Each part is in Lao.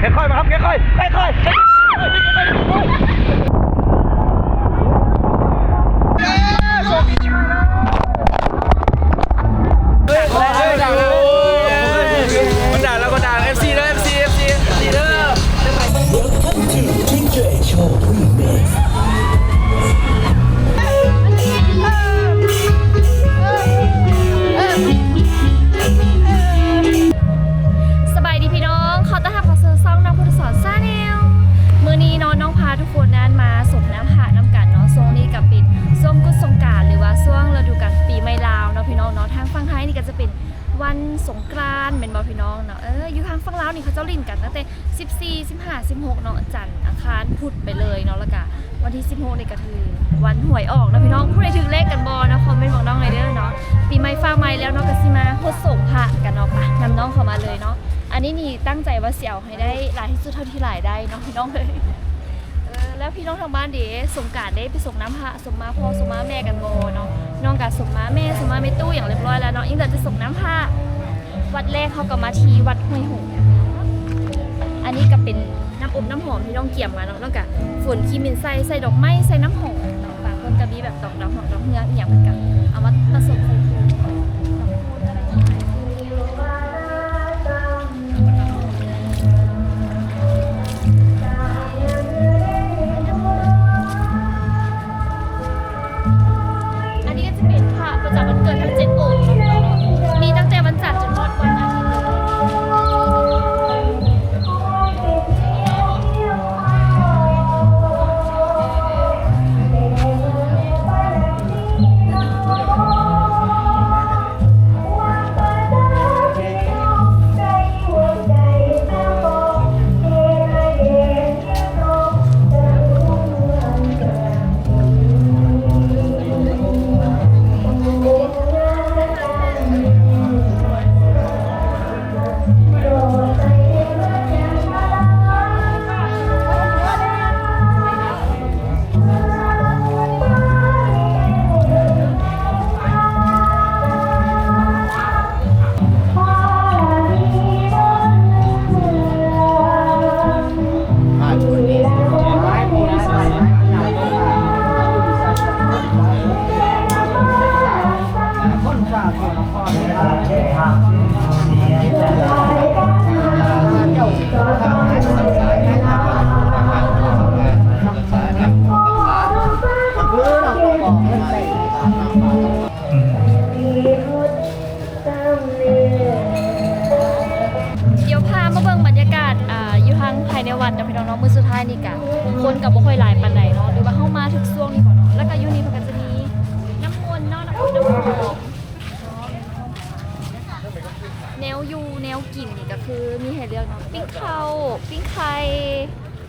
ຄ່ອຍໆມາຄັບ ຄ່ອຍໆ ຄ່ອຍໆ ຄ່ອຍໆ ມັນດ່າແລ້ວກໍດ່າ ເອັຟຊີເດີ ເອັຟຊີ ເອັຟຊີ ເອັຟຊີເດີ. Welcome to ທີເຈ Show Remix. ສະບາຍດີພີ່ນ້ອງ ຂໍຕ້ອນຮັບເຂົ້າສູ່ຊ່ອງນ້ອງພຸດທະສອນ Channel. ມື້ນີ້ເນາະ ນ້ອງພາທຸກຄົນນັ້ນມາສົມນ້ຳພະນຳກັນເນາະ. ຊ່ວງນີ້ກໍເປັນຊ່ວງກຸດສົງການ ຫຼືວ່າຊ່ວງລະດູການປີໃໝ່ລາວເນາະ ພີ່ນ້ອງເນາະ. ທາງຝັ່ງໄທນີ້ກໍຈະເປັນ ວັນສົງການແມ່ນບໍ່ພີ່ນ້ອງເນາະ? ເອີ ຢູ່ທາງຝັ່ງລາວນີ້ເຂົາເຈົ້າຫຼິ້ນກັນຕັ້ງແຕ່ສິບສີ່ ສິບຫ້າ ສິບຫົກເນາະ ຈັນ ອັງຄານ ພຸດໄປເລີຍເນາະ. ແລ້ວກະວັນທີສິບຫົກນີ້ກະຖືວັນຫວຍອອກເນາະພີ່ນ້ອງ. ຜູ້ໃດຖືກເລກກັນບໍ່ເນາະ ຄອມເມັນບອກນ້ອງແດ່ເດີເນາະ. ປີໃໝ່ຟ້າໃໝ່ແລ້ວເນາະ ກະຊິມາຮົດສົງພະກັນເນາະ. ໄປ ນຳນ້ອງເຂົ້າມາເລີຍເນາະ. ອັນນີ້ນີ້ຕັ້ງໃຈວ່າຊິເອົາໃຫ້ໄດ້ຫຼາຍທີ່ສຸດເທົ່າທີ່ຫຼາຍໄດ້ເນາະພີ່ນ້ອງເອີຍ. ເອີ ແລ້ວພີ່ນ້ອງທາງບ້ານເດ ສົງການເດ ໄປສົງນ້ຳພະ ສົມມາພໍ່ສົມມາແມ່ກັນບໍ່ເນາະ? ນ້ອງກະສົມມາແມ່ ສົມມາແມ່ຕູ້ຫຍັງລຽບຮ້ອຍແລ້ວເນາະ. ຍັງເຫຼືອຈະສົງນ້ຳພະ. ວັດແລກເຮົາກໍມາທີ່ວັດຫ້ວຍຫົງ. ອັນນີ້ກໍເປັນນ້ຳອົບນ້ຳຫອມທີ່ນ້ອງກຽມມາເນາະ. ນ້ອງກະຝົນຂີ້ເໝັນໃສ່ ໃສ່ດອກໄມ້ ໃສ່ນ້ຳຫອມເນາະ. ບາງຄົນກໍມີແບບດອກດາວຫອມ ດອກເຮືອງອີ່ຫຍັງ ເພິ່ນກໍເອົາມາປະສົມໃສ່. ອັນນີ້ກໍຈະເປັນພະປະຈຳວັນເກີດທັງເຈັດອົງເນາະ ພີ່ນ້ອງເນາະ. ມີຕັ້ງແຕ່ວັນຈັນຈົນຮອດວັນອາທິດເລີຍ. ດຽວພາມາເບິ່ງບັນຍາກາດ ອ່າ ຢູ່ທາງພາຍໃນວັດເນາະ ພີ່ນ້ອງເນາະ. ມື້ສຸດທ້າຍນີ້ກະຄົນກະບໍ່ຄ່ອຍຫຼາຍປານໃດເນາະ ຫຼືວ່າເຮົາມາຖືກຊ່ວງນີ້ບໍ່ເນາະ. ແລ້ວກະຢູ່ນີ້ເພິ່ນກະຈະມີນ້ຳມົນເນາະ ນ້ຳມົນ ນ້ຳຫົອມ. ແນວຢູ່ແນວກິນນີ້ກະຄືມີໃຫ້ເລືອກເນາະ ປີ້ງເຂົ້າ ປີ້ງໄຂ່.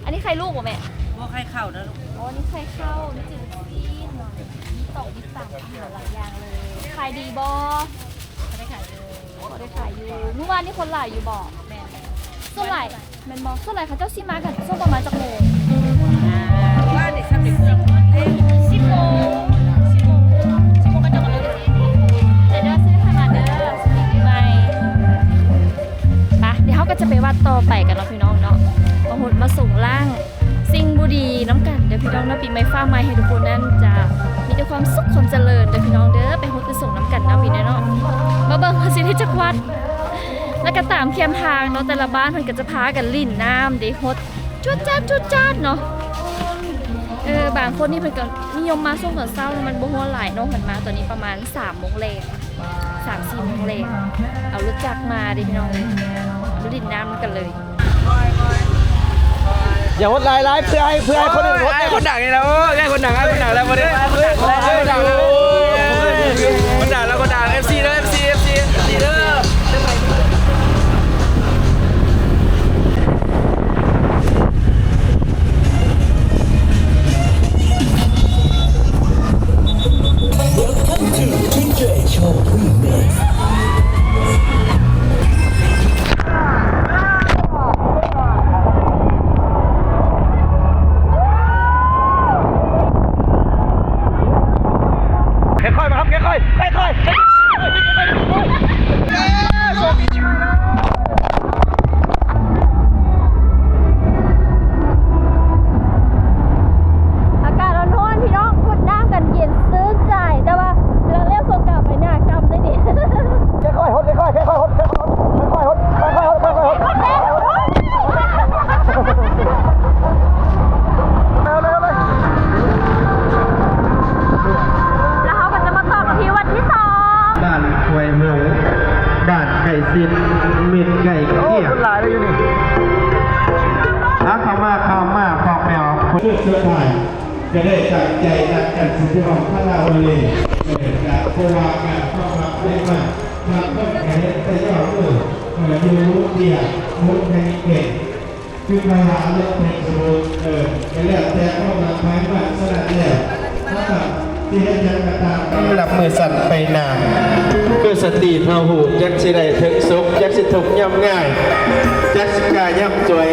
ອັນນີ້ໄຂ່ລູກບໍ່ແມ່? ບໍ່ ໄຂ່ເຂົ້າເດີລູກ. ອໍ ນີ້ໄຂ່ເຂົ້າ ມີຈືນຊີ້ນເນາະ ມີຕອກ ມີຕຳ ອາຫານຫຼາຍຢ່າງເລີຍ. ຂາຍດີບໍ່? ພໍໄດ້ຂາຍຢູ່ ພໍໄດ້ຂາຍຢູ່. ມື້ວານນີ້ຄົນຫຼາຍຢູ່ບໍ່? ແມ່ນ ສ່ວນຫຼາຍ ແມ່ນບໍ່? ສ່ວນຫຼາຍເຂົາເຈົ້າຊິມາກັນຊ່ວງປະມານຈັກໂມງ? ອ່າ ວ່າເດ ຊາວເອັດ ສິບໂມງ ສິບໂມງ ສິບໂມງ ເຂົາເຈົ້າກໍເລີກ. ເດີ ເດີ ຊື້ໃຫ້ມາເດີ ສະປີໃໝ່. ໄປ ດຽວເຮົາກໍຈະໄປວັດຕໍ່ໄປກັນເນາະ ພີ່ນ້ອງເນາະ. ມາຫົດມາສົງລ້າງ ສິ່ງບໍ່ດີນຳກັນເດີພີ່ນ້ອງເນາະ. ປີໃໝ່ຟ້າໃໝ່ໃຫ້ທຸກຄົນນັ້ນຈະມີແຕ່ຄວາມສຸກຄວາມຈະເລີນເດີພີ່ນ້ອງເດີ. ໄປຫົດໄປສົງນຳກັນເນາະ ປີນີ້ເນາະ. ມາເບິ່ງວ່າຊິໄດ້ຈັກວັດ. ແລ້ວກໍຕາມແຄມທາງເນາະ ແຕ່ລະບ້ານເພິ່ນກໍຈະພາກັນຫຼິ້ນນ້ຳເດ ຫົດຈວດຈາດຈວດຈາດເນາະ. ເອີ ບາງຄົນນີ້ເພິ່ນກໍນິຍົມມາຊ່ວງຕອນເຊົ້າ ມັນບໍ່ຮ້ອນຫຼາຍເນາະ. ເພິ່ນມາຕອນນີ້ປະມານສາມໂມງແລງ ສາມສີ່ໂມງແລງ ເອົາລົດຈັກມາເດ້ພີ່ນ້ອງເອີຍ ມາຫຼິ້ນນ້ຳນຳກັນເລີຍ. ຢ່າຫົດຫຼາຍໆ ເພື່ອໃຫ້ ເພື່ອໃຫ້ຄົນອື່ນຫົດ. ອ້າຍຄົນດັງນີ້ລະ ໂອ້ຍ ອ້າຍຄົນດັງ ອ້າຍຄົນດັງແລ້ວ ບໍ່ໄດ້ ອ້າຍຄົນດັງແລ້ວ ອ້າຍຄົນດັງແລ້ວ ບໍ່ໄດ້ ຄົນດັງແລ້ວກໍດັງ ເອັຟຊີເດີ ເອັຟຊີ ເອັຟຊີ ເອັຟຊີເດີ. Welcome to ທີເຈ Show Remix. ຄ່ອຍໆມາຄັບ ຄ່ອຍໆ ຄ່ອຍໆ. ມື້ສຸດທ້າຍກໍໄດ້ຕັ້ງໃຈນັດກັນຊິໄປຮ້ອງຄາຣາໂອເລ ເອີ ກະບໍ່ວ່າກັນຄວາມຮັກໃນບ້ານ ມັກຄົນກະເຮັດແຕ່ຍອດມື້ ເອີ ຢູ່ເຕີຍ ຄົນໃຫ້ເກັ່ງ ຄືພາລາລົງເພຊບຸກ ເອີ ກະແລ້ວແຕ່ຄວາມຮັກໃຜມັນ ສະນັ້ນແລ້ວ ເຮົາກໍຊິເຮັດຫຍັງກໍຕາມ ສຳລັບມື້ສັ້ນໄປໜ້າ ຄືສະຕີເຮົາຮູ້ ຈັກຊິໄດ້ເຖິງສຸກ ຈັກຊິທຸກຍາມງ່າຍ ຈັກຊິກ້າຍາມສວຍ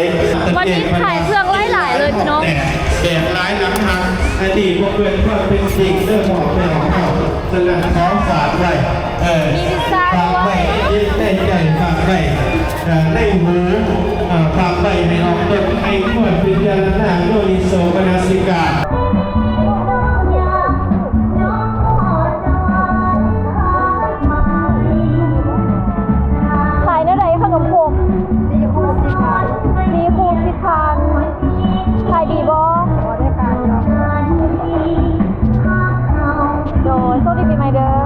ວັນນີ້ຂາຍເຄື່ອງຫຼາຍໆເລີຍພີ່ນ້ອງ. ແບບຫຼາຍຫຼັງຫັກ ອັນນີ້ບໍ່ເກີນຄວາມເປັນຈິງເດີ ມອບໃຫ້ເຮົາ ສະນັ້ນຂໍຝາກໄວ້ ເອີ ມີພິຊຊ່າ ຝາກໄວ້ ດ້ວຍ ໃນໃຈ ຝາກໄວ້ ເອີ ໃນຫູ ເອີ ຝາກໄວ້ໃຫ້ອອກຕົນ ໃຫ້ຄວນພິຈາລະນາໂຍນິໂສມະນະສິການ. ຂາຍແນວໃດຂະໜົມຄົກ? ສີ່ຄູ່ສິບພັນ ສີ່ຄູ່ສິບພັນ. ຂາຍດີບໍ່? ບໍ່ໄດ້ຂາຍດອກ. ໂດຍ ໂຊກດີປີໃໝ່ເດີ. ສ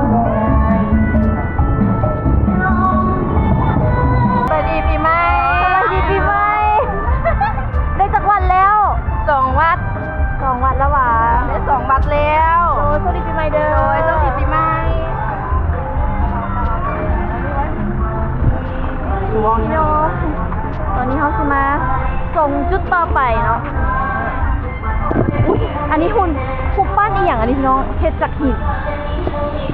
ະບາຍດີປີໃໝ່. ສະບາຍດີປີໃໝ່. ໄດ້ຈັກວັດແລ້ວ? ສອງວັດ. ສອງວັດແລ້ວຫວາ? ໄດ້ສອງວັດແລ້ວ. ໂດຍ ໂຊກດີປີໃໝ່ເດີ. ໂດຍ ໂຊກດີປີໃໝ່. ພີ່ນ້ອງ ຕອນນີ້ເຮົາຊິມາສົ່ງຈຸດຕໍ່ໄປເນາະ. ອຸ້ຍ ອັນນີ້ຫຸ່ນ ຮູບປັ້ນອີ່ຫຍັງອັນນີ້ພີ່ນ້ອງ? ເຮັດຈາກຫີນ.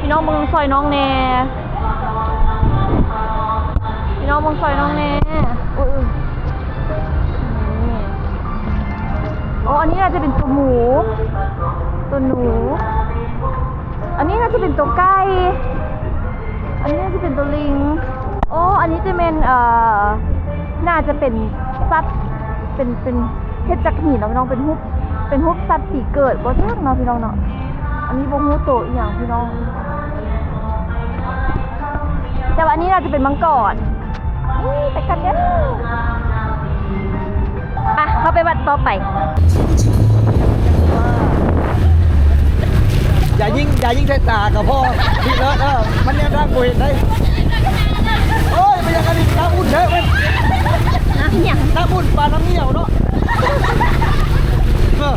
ພີ່ນ້ອງເບິ່ງຊ່ອຍນ້ອງແດ່. ພີ່ນ້ອງເບິ່ງຊ່ອຍນ້ອງແດ່. ໂອ້ຍ ນີ້ ອໍ ອັນນີ້ໜ້າຈະເປັນຕົວໝູ ຕົວໜູ. ອັນນີ້ໜ້າຈະເປັນຕົວໄກ່. ອັນນີ້ໜ້າຈະເປັນຕົວລິງ. ອໍ ອັນນີ້ຈະແມ່ນ ເອີ ໜ້າຈະເປັນສັດ ເປັນ ເປັນ ເຮັດຈາກຫີນເນາະພີ່ນ້ອງ ເປັນຮູບ ເປັນຮູບສັດປີເກີດບໍ່ຈັກເນາະພີ່ນ້ອງເນາະ. ອັນນີ້ບໍ່ຮູ້ໂຕອີ່ຫຍັງພີ່ນ້ອງ ແຕ່ວ່າອັນນີ້ໜ້າຈະເປັນມັງກອນ. ນີ້ ໄປກັນເດີ. ໄປ ເຮົາໄປວັດຕໍ່ໄປ. ຢ່າຍິງ ຢ່າຍິງໃສ່ຕາກໍພໍ ທີ່ເລີດ ເອີ ມັນແນວທາງບໍ່ເຫັນໄດ໋. ໂອ້ຍ ມັນຫຍັງອັນນີ້ ນ້ຳອຸ່ນເດີ ນ້ຳຫຍັງ ນ້ຳອຸ່ນປານ້ຳງຽວເນາະ. ເອີ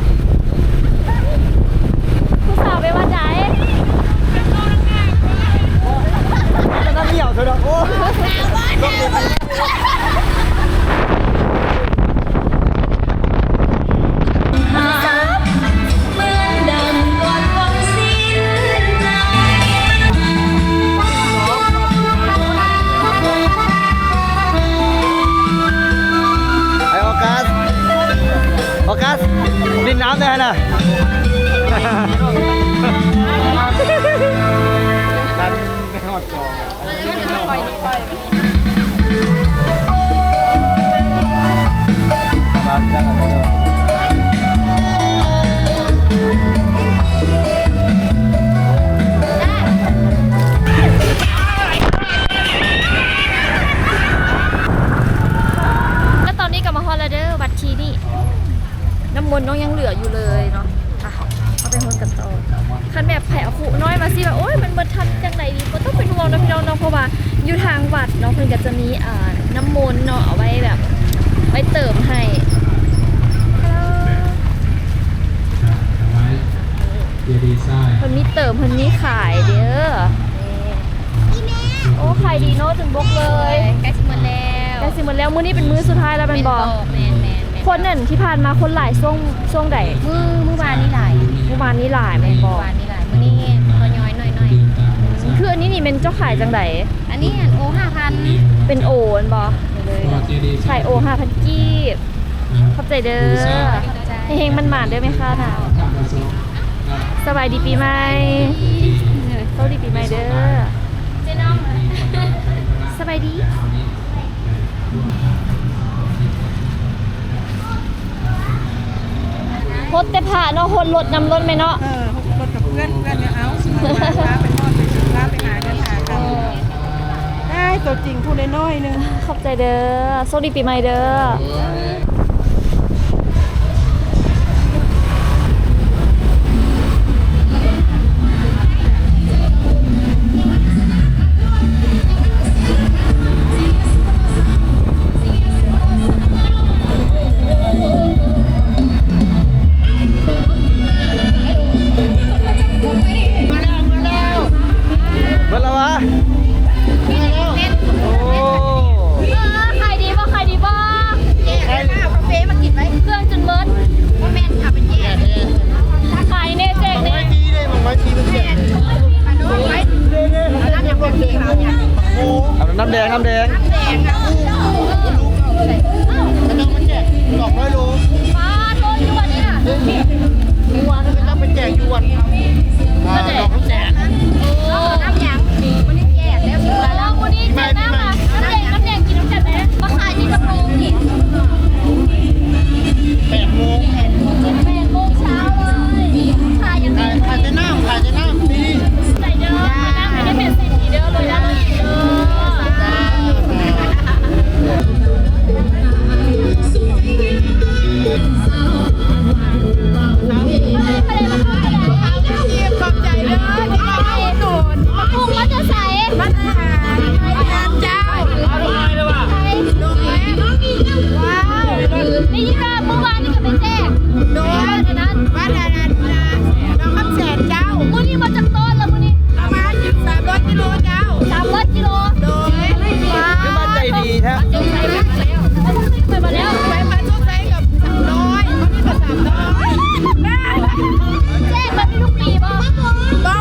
ຜູ້ສາວໄປວັດໃດ? ນ້ຳງຽວເດີເນາະ. ໂອ້ ໄອ້ອອກັສ ອອກັສ ຫຼິ້ນນ້ຳແດ່ຫັ້ນນະ. ແລະຕອນນີ້ກໍມາຮອດແລ້ວເດີ ວັດທີ່ນີ້. ນ້ຳມົນນ້ອງຍັງເຫຼືອຢູ່ເລີຍເນາະ. ໄປ ເຮົາໄປຮອດກັນຕໍ່. ຄັນແບບໃຜເອົາຄຸນ້ອຍມາຊິແບບ ໂອ້ຍ ມັນເບິດທັນຈັ່ງໃດດີ? ບໍ່ຕ້ອງເປັນຫ່ວງເນາະພີ່ນ້ອງເນາະ ເພາະວ່າຢູ່ທາງວັດເນາະ ເພິ່ນກໍຈະມີ ອ່າ ນ້ຳມົນເນາະ ເອົາໄວ້ແບບ ໄວ້ເຕີມໃຫ້. ເພິ່ນມີເຕີມ ເພິ່ນມີຂາຍເດີ. ໂອ້ ຂາຍດີເນາະ ຈົນບົກເລີຍ. ໃກ້ຊິໝົດແລ້ວ ໃກ້ຊິໝົດແລ້ວ. ມື້ນີ້ເປັນມື້ສຸດທ້າຍແລ້ວແມ່ນບໍ່? ແມ່ນ ແມ່ນ ແມ່ນ. ຄົນນັ້ນທີ່ຜ່ານມາຄົນຫຼາຍຊ່ວງ ຊ່ວງໃດ? ມື້ ມື້ວານນີ້ຫຼາຍ. ມື້ວານນີ້ຫຼາຍແມ່ນບໍ່? ມື້ວານນີ້ຫຼາຍ ມື້ນີ້ກໍນ້ອຍໜ້ອຍໆ. ຄືອັນນີ້ນີ້ແມ່ນເຈົ້າຂາຍຈັ່ງໃດ? ອັນນີ້ອັນໂອຫ້າພັນ. ເປັນໂອແມ່ນບໍ່? ຂາຍໂອຫ້າພັນກີບ. ຂອບໃຈເດີ. ເຮັງໆ ໝານໆ ເດີແມ່ຄ້ານະ. ສະບາຍດີປີໃໝ່. ໂຊກດີປີໃໝ່ເດີ. ສະບາຍດີ. ຫົດແຕ່ພະເນາະ ຫົດລົດນຳລົດແມ່ເນາະ. ເອີ ຫົດລົດກັບເພື່ອນ ເພື່ອນກໍເອົາ ພາໄປຮອດ ພາໄປຫາເງິນຫາຄຳ. ອ້າຍ ຕົວຈິງຜູ້ນ້ອຍໆໜຶ່ງ. ຂອບໃຈເດີ. ໂຊກດີປີໃໝ່ເດີ. ເ ນ້ຳແດງ ນ້ຳແດງ ເຂົາເຈົ້າມາແຈກສອງຮ້ອຍໂລ ປາໂທ ຢູ່ວັດນີ້ນະ ເມື່ອວານເຂົາເຈົ້າໄປແຈກຢູ່ວັດ ອ່າ ດອກຄຳແສນ ໂອ້ ນ້ຳຫຍັງ ມື້ນີ້ແຈກແລ້ວ ມື້ນີ້ແຈກນ້ຳ ນ້ຳແດງ ນ້ຳແດງ ກິນນຳກັນແດ່ ມາຂາຍທີ່ກະໂປງນີ້ ແປດໂມງ ແປດໂມງເຊົ້າເລີຍ ຂາຍຫຍັງ ຂາຍ ຂາຍແຕ່ນ້ຳ ຂາຍແຕ່ນ້ຳ ນີ້ ໃສ່ເດີ ມານັ່ງໃຫ້ໄດ້ເປັນເສດຖີເດີ ລວຍເດີ ເດີ ຂອບໃຈເດີ ທີ່ມາອຸດໜູນ ໝາກຫຸ່ງມາແຕ່ໃສ? ມາແຕ່ ເຈົ້າ ໄດ້ຍິນວ່າມື້ວານນີ້ກໍໄປແຈກ ໂດຍ ອັນນັ້ນ ບ້ານອັນນັ້ນນະ ດອກຄຳແສນເຈົ້າ ມື້ນີ້ມາຈັກໂຕນລະມື້ນີ້? ປະມານສາມຮ້ອຍກິໂລເຈົ້າ ສາມຮ້ອຍກິໂລ ໂດຍ ຄືບ້ານໃຈດີແທ້ ໄປມາແລ້ວ ໄປມາສຸດໃສກັບສາມຮ້ອຍ ມື້ນີ້ກໍສາມຮ້ອຍ ແຈກແບບນີ້ທຸກປີບໍ່?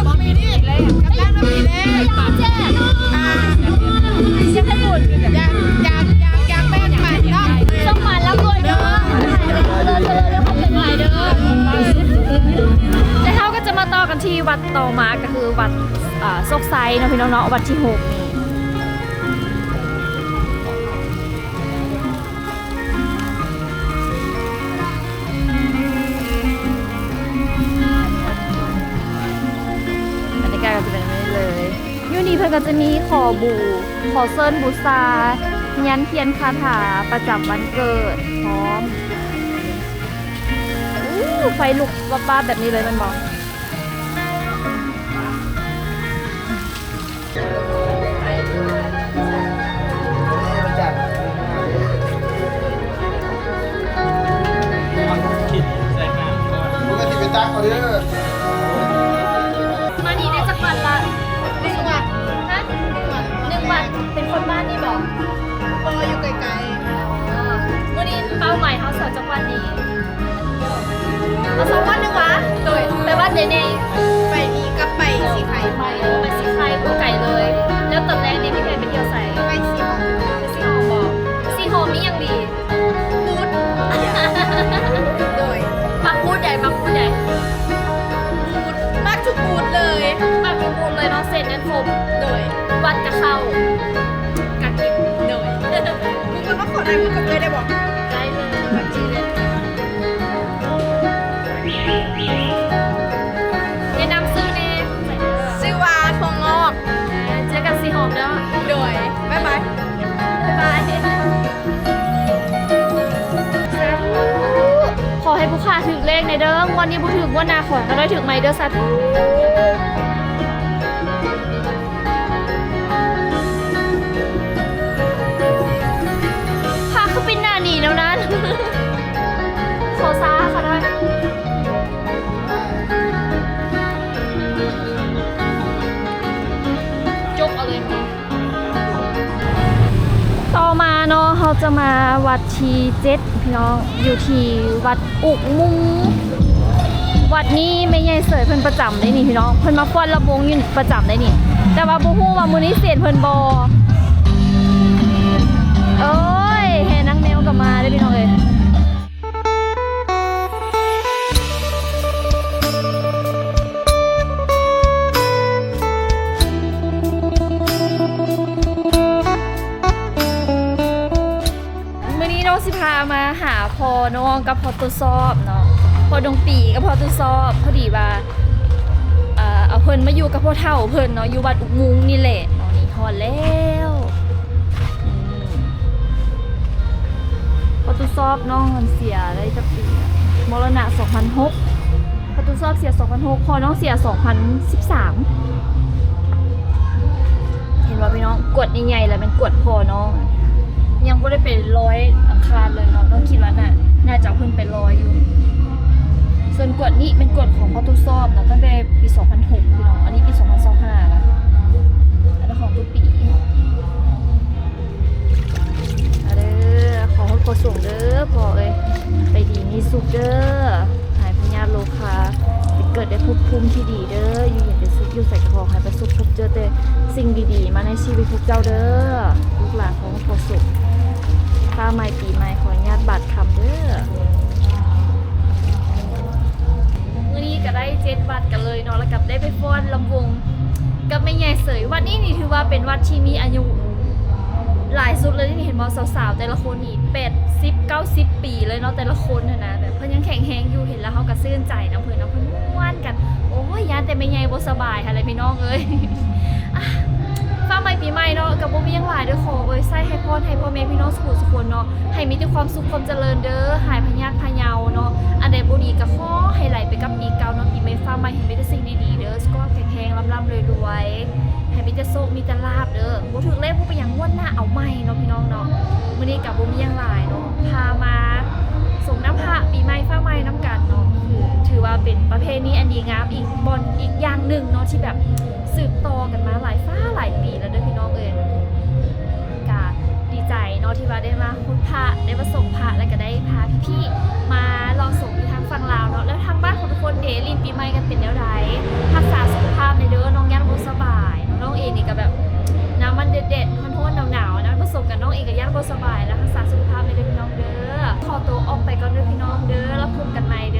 ບໍ່ ປີນີ້ ກຳລັງມາປີແລກ ຢາກແຈກ ອ່າ ຢາກໃຫ້ບຸນ ຢາກ ຢາກ ຢາກ ຢາກແບ່ງປັນເນາະ ສົມຫວັງລ່ຳລວຍເດີ ເລີດໆ ເລີດໆ ເດີ ຂອບໃຈຫຼາຍເດີ ແລ້ວເຮົາກໍຈະມາຕໍ່ກັນທີ່ວັດຕໍ່ມາ ກໍຄືວັດ ອ່າ ໂຊກໄຊເນາະ ພີ່ນ້ອງເນາະ ວັດທີຫົກນີ້ ບັນຍາກາດກໍຈະເປັນແບບນີ້ເລີຍ ຢູ່ນີ້ເພິ່ນກໍຈະມີຂໍບູ ຂໍເຊີນບູຊາ ຍັນທຽນຄາຖາປະຈຳວັນເກີດພ້ອມ ອູ້ ໄຟລຸກວັບໆແບບນີ້ເລີຍແມ່ນບໍ່? ມານີ້ໄດ້ຈັກວັດລະ? ໜຶ່ງວັດ ຮະ? ໜຶ່ງວັດ ເປັນຄົນບ້ານນີ້ບໍ່? ບໍ່ ຢູ່ໄກໆ ອໍ ມື້ນີ້ເປົ້າໝາຍເຮົາສາວຈັກວັດນີ້? ເອົາສອງວັດໜຶ່ງຫວາ? ໂດຍ ໄປວັດໃດແດ່? ໄປນີ້ກັບໄປສີໄຄ ໄປ ໄປສີໄຄ ບໍ່ໄກເລີຍ ແລ້ວຕອນແລງນີ້ມີແຜນໄປທ່ຽວໃສ? ໄປສີຫອມ ໄປສີຫອມບໍ? ສີຫອມມີຫຍັງດີ? ພູດ ໂດຍ ມັກພູດໃດ? ມັກພູດໃດ? ພູດ ມັກທຸກພູດເລີຍ ມັກທຸກພູດເລີຍເນາະ ເສັ້ນນັ້ນຄົບ ໂດຍ ວັດກະເຂົ້າ ກະກິນ ໂດຍ ມຶງມາຂໍຖ່າຍຮູບກັບເອື້ອຍໄດ້ບໍ່? ໄດ້ເລີຍ ແນະນຳຊື່ແດ່ ຊື່ວ່າຖົ່ວງອກ ເຈີກັນສີຫອມເດີ ໂດຍ ບາຍບາຍ ບາຍບາຍ ສາທຸ ຂໍໃຫ້ຜູ້ຂ້າຖືກເລກແດ່ເດີ ງວດນີ້ບໍ່ຖືກ ງວດໜ້າຂໍໃຫ້ຂ້ານ້ອຍຖືກໃໝ່ເດີ ສາທຸ ພະຄືປິ່ນໜ້າໜີແນວນັ້ນ ຂໍຊາຂ້ານ້ອຍ ຈົກເອົາເລີຍ ຕໍ່ມາເນາະ ເຮົາຈະມາວັດທີເຈັດ ພີ່ນ້ອງ ຢູ່ທີ່ວັດອຸກມຸງ ວັດນີ້ແມ່ໃຫຍ່ເສີຍເພິ່ນປະຈຳເດ້ນີ້ພີ່ນ້ອງ ເພິ່ນມາຟ້ອນລຳວົງຢູ່ປະຈຳເດ້ນີ້ ແຕ່ວ່າບໍ່ຮູ້ວ່າມື້ນີ້ເສນເພິ່ນບໍ່ ໂອ້ຍ ແຫ່ນາງແມວກໍມາເດ້ພີ່ນ້ອງເອີຍ. ມື້ນີ້ນ້ອງຊິພາມາຫາພໍ່ນ້ອງກັບພໍ່ໂຕຊອບເນາະ ພໍ່ດວງປີກັບພໍ່ໂຕຊອບ ພໍດີວ່າ ເອີ ເອົາເພິ່ນມາຢູ່ກັບພໍ່ເຖົ້າເພິ່ນເນາະ ຢູ່ວັດອຸກມຸງນີ້ແຫຼະເນາະ ນີ້ຮອດແລ້ວ ອືມ ພໍ່ໂຕຊອບນ້ອງເພິ່ນເສຍໄດ້ຈັກປີ ມໍລະນະສອງພັນຫົກ ພໍ່ໂຕຊອບເສຍສອງພັນຫົກ ພໍ່ນ້ອງເສຍສອງພັນສິບສາມ ເຫັນບໍ່ພີ່ນ້ອງ ກວດໃຫຍ່ໆ ແລ້ວແມ່ນກວດພໍ່ນ້ອງ ຍັງບໍ່ໄດ້ໄປລອຍອັງຄານເລີຍເນາະ ນ້ອງຄິດວ່າໜ້າ ໜ້າຈະເພິ່ນໄປລອຍຢູ່ ສ່ວນກວດນີ້ແມ່ນກວດຂອງພໍ່ໂຕຊອບເນາະ ຕັ້ງແຕ່ປີສອງພັນຫົກ ພີ່ນ້ອງ ອັນນີ້ປີສອງພັນຊາວຫ້າລະ ອັນນັ້ນຂອງຕຸປີ ອາເດີ ຂໍຮອດຂໍສວງເດີພໍ່ເອີຍ ໄປດີມີສຸກເດີ ຫາຍພະຍາດໂລຄາ ໄປ ເກີດໄດ້ພົບພູມທີ່ດີເດີ້ ຢູ່ເຢັນເປັນສຸກ ຢູ່ໃສກໍຂໍໃຫ້ປະສົບພົບເຈີແຕ່ສິ່ງດີໆມາໃນຊີວິດພວກເຈົ້າເດີ້ ລູກຫຼານຂອງພໍ່ສຸກ. ຟ້າໃໝ່ປີໃໝ່ ຂໍອະນຸຍາດບາດຄຳເດີ້. ມື້ນີ້ກໍໄດ້ເຈັດວັດກັນເລີຍເນາະ ແລ້ວກໍໄດ້ໄປຟ້ອນລຳວົງກັບແມ່ໃຫຍ່ເສີຍ. ວັດນີ້ນີ້ຖືວ່າເປັນວັດທີ່ມີອາຍຸຫຼາຍສຸດເລີຍນີ້ ເຫັນບໍ່ ສາວໆແຕ່ລະຄົນນີ້ແປດສິບເກົ້າສິບປີເລີຍເນາະ ແຕ່ລະຄົນຫັ້ນນະ ແບບເພິ່ນຍັງແຂງແຮງຢູ່ ເຫັນແລ້ວເຮົາກໍຊື່ນໃຈນຳເພິ່ນເນາະ ເພິ່ນມ່ວນກັນ. ໂອ້ຍ ຢ້ານແຕ່ແມ່ໃຫຍ່ບໍ່ສະບາຍຫັ້ນແຫຼະພີ່ນ້ອງເອີຍ. ອ່ະ ຟ້າໃໝ່ປີໃໝ່ເນາະ ກໍບໍ່ມີຫຍັງຫຼາຍເດີ້ ຂໍອວຍໄຊໃຫ້ພອນໃຫ້ພໍ່ແມ່ພີ່ນ້ອງສູ່ຜູ້ສູ່ຄົນເນາະ ໃຫ້ມີແຕ່ຄວາມສຸກຄວາມຈະເລີນເດີ້ ຫາຍພະຍາດພະເຍົາເນາະ ອັນໃດບໍ່ດີກໍຂໍໃຫ້ໄຫຼໄປກັບປີເກົ່າເນາະ ປີໃໝ່ຟ້າໃໝ່ໃຫ້ມີແຕ່ສິ່ງດີໆເດີ້ ສຸຂະພາບແຂງແຮງ ລ່ຳໆລວຍໆ ໃຫ້ມີແຕ່ໂຊກມີແຕ່ລາບເດີ້. ບໍ່ຖືກເລກບໍ່ເປັນຫຍັງ ງວດໜ້າເອົາໃໝ່ເນາະພີ່ນ້ອງເນາະ. ມື້ນີ້ກໍບໍ່ມີຫຍັງຫຼາຍເນາະ ພາມາສົງນ້ຳພະປີໃໝ່ຟ້າໃໝ່ນຳກັນເນາະ ຄືຖືວ່າເປັນປະເພນີອັນດີງາມອີກບ່ອນ ອີກຢ່າງໜຶ່ງເນາະ ທີ່ແບບສືບຕໍ່ກັນມາຫຼາຍຟ້າຫຼາຍປີແລ້ວເດີ້ພີ່ນ້ອງເອີຍ. ກະດີໃຈເນາະ ທີ່ວ່າໄດ້ມາຮອດພະ ໄດ້ມາສົງພະ ແລ້ວກໍໄດ້ພາພີ່ໆມາເລາະສົງຢູ່ທາງຝັ່ງລາວເນາະ. ແລ້ວທາງບ້ານຂອງທຸກຄົນເດ ຫຼິ້ນປີໃໝ່ກັນເປັນແນວໃດ? ຮັກສາສຸຂະພາບແດ່ເດີ້ ນ້ອງຢ້ານບໍ່ສະບາຍ. ນ້ອງເອງນີ້ກໍແບບໜາວມັນແດດໆ ຮ້ອນໆ ໜາວໆນະ ປະສົມກັນ ນ້ອງເອງກໍຢ້ານບໍ່ສະບາຍ ແລ້ວຮັກສາສຸຂະພາບແດ່ເດີ້ພີ່ນ້ອງເດີ້. ຂໍໂຕອອກໄປກ່ອນເດີ້ພີ່ນ້ອງເດີ້ ແລ້ວພົບກັນໃໝ່ເດີ້.